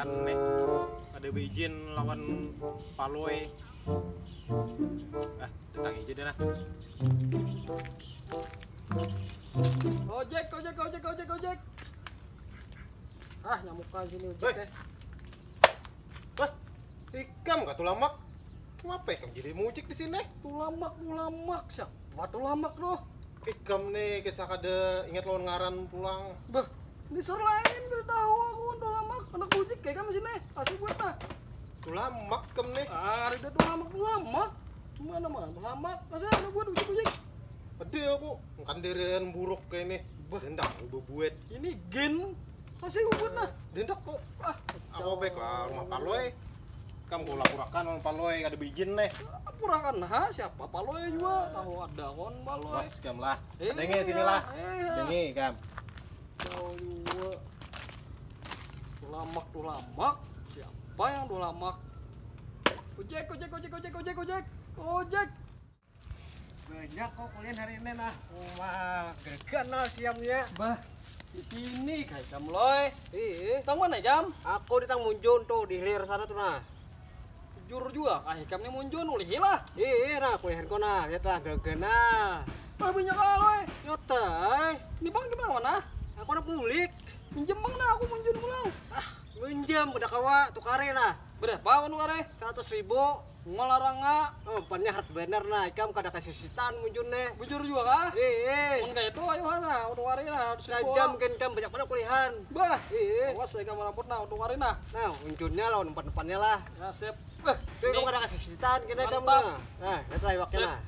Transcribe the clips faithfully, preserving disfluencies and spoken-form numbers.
Nih, ada beijin lawan Palui. Ah, datang aja deh lah. Ojek, ojek, ojek, ojek, ojek. Ah, nyamuk ke sini ojek Hei. Teh. Wah, ikam kah Tulamak? Ngapa ikam jadi mujik di sini? Tulamak, Tulamak, siapa Tulamak tuh? Ikam nih kisah kada ingat lawan ngaran pulang. Bah, ini sur lain kada tahu aku Tulamak, anak mujik kayak kamu sini, asli buat nah. Tulamak ikam nih. Ah, ada Tulamak, Tulamak. Mana mana Tulamak, masa ada buat ujik-ujik. Ada aku ngkandirian buruk kayak ini. Bah. Hendak aku bebuat. Ini gen, kasih buat nah. Hendak kok. Ah, Aku baik lah rumah Palui. Kamu kau lapurakan lawan Palui kada beijin nih. Purakan nah, siapa Palui juga tahu ada kon Palui. Bos, kam lah. Eh, Dengi sini lah. Iya. Dengi kam. Tahu juga. Tulamak, Tulamak. Siapa yang Tulamak? Ojek, ojek, ojek, ojek, ojek, ojek. Ojek. Banyak kok kuliah hari ini nah. Wah, gregan lah siamnya. Bah, di sini kayak jam loy. Ih, Tang mana jam? Aku di tang Munjun tuh di hilir sana tuh nah. Jujur juga, ah ikam ni Munjun ulih lah. Ih, nah kuliahan kau nah, lihat lah gregan nah. Bah banyak lah loy. Nyata, eh. Ini bang gimana mana? Aku anak mulik. Pinjam bang nah aku Munjun pulang. Ah, minjam kada kawa tukari nah. Berapa anu kare? Seratus ribu. Ngalarang nggak? Oh, pannya hard bener nah, ikam kada kasih sitan Munjun nih. Bujur juga kah? Ih, ih. Mun kayak itu ayo mana? Untuk hari lah. Saja mungkin ikam banyak banget kuliahan. Bah. Ih, ih. Awas saya kamu rambut nah untuk hari nah. Nah, Munjunnya lawan empat-empatnya lah. Ya sip. Bah. Tuh ikam kada kasih sitan kena ikam Mantap. Nah. Nah, lihat lah iwaknya Sip. Nah.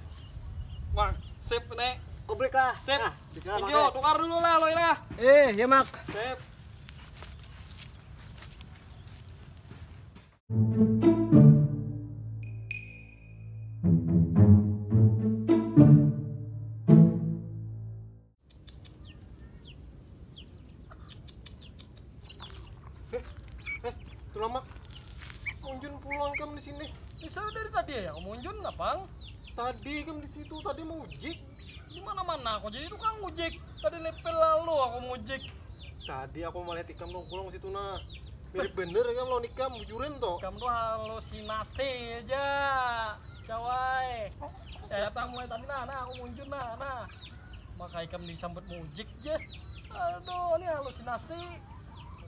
Bang, sip nih. Kubrik lah. Sip. Nah, bicara Thank pakai. You, tukar dulu lah loy lah. Eh, ya mak. Sip. Eh, eh, Tulamak. Munjun pulang kam di sini. Bisa dari tadi ya, Munjun apa? Tadi kam di situ, tadi mau ujik. Di mana-mana aku jadi tukang ujik. Tadi lepel lalu aku mujik. Tadi aku melihat ikam nongkrong situ nah. Mirip bener ikam lawan ikam bujuran toh. Kamu tuh halusinasi aja, cawai. Saya tak mulai tadi nah, nah aku Munjun nah, nah. Maka ikam disambut mujik aja. Aduh, ini halusinasi.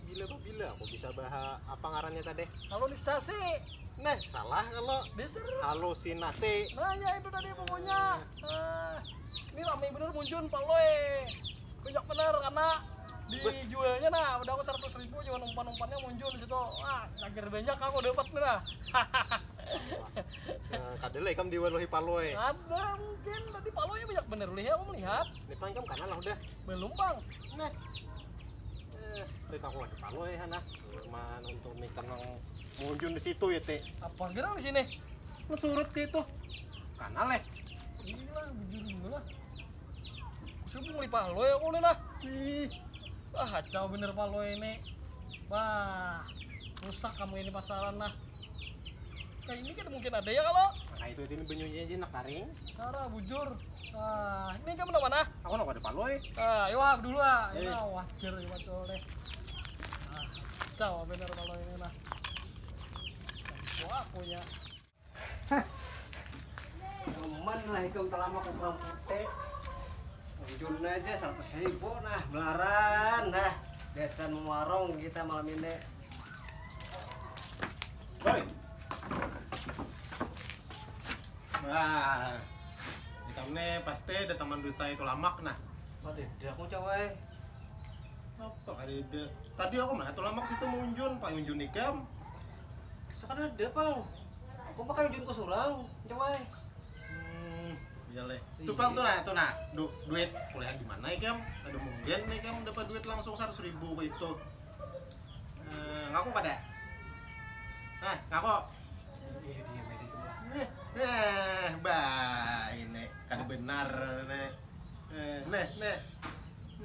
Bila bila aku bisa baha apa ngarannya tadi? Halusinasi. Nah, salah kalau Dasar. Halusinasi. Nah ya itu tadi pokoknya. Nah, ini rame bener Munjun paloy. Banyak bener karena dijualnya nah udah aku seratus ribu jual umpan-umpannya Munjun di situ. Wah, lagi banyak aku dapat nih nah. Nah, kada lah ikam diwaluhi paloy. Ada mungkin tadi paloynya banyak bener lih aku melihat. Ini paling kam kanan lah udah. Belum bang. Nah. Eh, tapi aku lagi paloy hana. Cuma untuk ikam nang Munjun di situ ya, Te. Apa gerang di sini? Lu surut ke itu. Kanal eh. Gila, bujur gila. Subuh ngeli paloy aku nih nah. Ih. Ah, kacau bener paloy ini. Wah, rusak kamu ini pasaran nah. Kayak ini kan mungkin ada ya kalau. Nah, itu ini benyunya aja nak karing. Cara bujur. Nah, ini kamu mana? Aku nak ada paloy. Ah, ayo ah, dulu ah. Ini Eh. wajar ya betul deh. Ah, kacau bener paloy ini nah. Wah, aku ya. Cuman lah ikam Tulamak kurang putih. Munjun aja seratus ribu nah, melaran nah. Biasa mewarung kita malam ini. Boy. Wah. Ikam nih pasti ada teman dusta itu Lamak nah. Waduh, aku cawai. Apa kada ada? Tadi aku mah Tulamak situ mau unjun, pak unjun ikam. Sekarang ada pang. Aku pakai unjun ke surang, cawai. Hmm, iya leh. Iya. Tuh pang tuh nah, tuh nah. Du duit kuliah di mana ikam? Ada mungkin ikam dapat duit langsung seratus ribu ke itu. Eh, ngaku kada? Nah, ngaku. Iya dia medik. Eh, eh, bah, ini kada benar nih. Eh, nih, nih.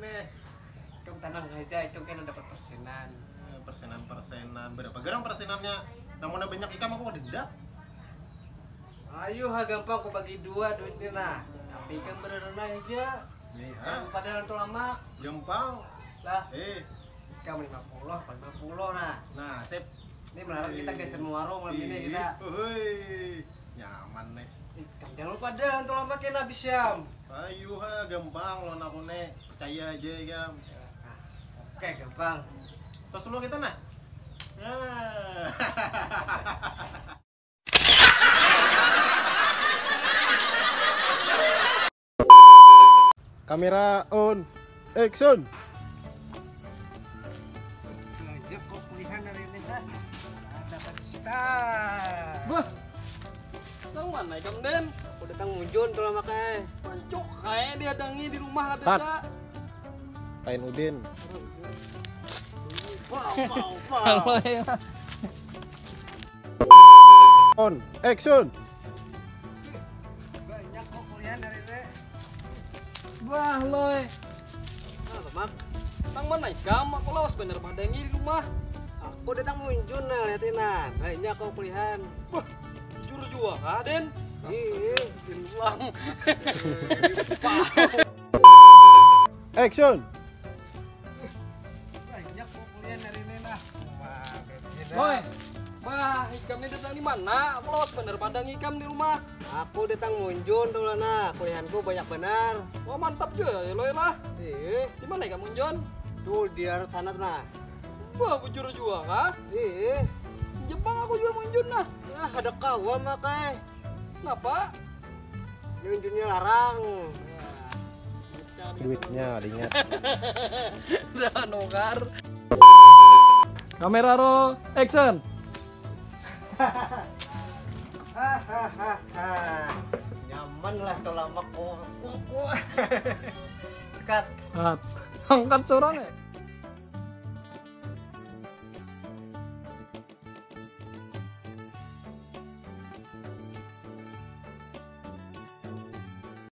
Nih. Ikam tenang aja, ikam kan dapat persenan. Eh, persenan-persenan. Berapa gerang persenannya? Namun banyak ikam aku kada hendak. Ayo ha gampang aku bagi dua duitnya nah. Tapi ikam beneran aja. Iya. Yang padahal Tulamak. Gampang. Lah, Eh, Kamu lima puluh, aku lima puluh nah. Nah, sip. Ini melarat kita geser muaro malam ini kita. Uhuy. Nyaman nih. Ih, jangan lupa dah untuk lompat kena habis jam. Ayo ha, gampang lawan aku nih. Percaya aja ya. Oke, gampang. Tos dulu kita nah. Nah. Kamera on. Action. Aja kok kulihan hari ini kan. Ada kasih kita. Bah, nang mana ikam, Den? Aku datang munjun tuh lah makai. Pancok kayak dihadangi di rumah ada Tat. tak? Lain Udin. Wow, wow, wow. On. Action. Banyak kok kulihan hari ini. Bah, Loy. Apa, Mak? Nang mana ikam? Aku lawas bener padangi di rumah. Aku datang munjun nah, liatin nah. Banyak kok kulihan. Jujur jua kah, Den? Ih, Astagfirullahaladzim. Action. Banyak kok kulihan hari ini nah. Wah, kayak gini. Loy, bah, ikam ini datang di mana? Aku lawas bener padangi ikam di rumah. Aku datang munjun tuh lah nah. Kulihanku banyak benar. Wah, mantap juga ya, Loy lah. Ih, Di mana ikam munjun? Tuh di arah sana tuh nah. Bah, bujur jua kah? Ih, Jepang aku juga munjun nah. Ah, ada kawan makai. Kenapa? Munjunnya larang. Duitnya adanya. Dah nukar. Kamera roll, action. Hahaha. Nyaman lah tuh lama kok. Kok, kok. Cut. Cut. Angkat suaranya.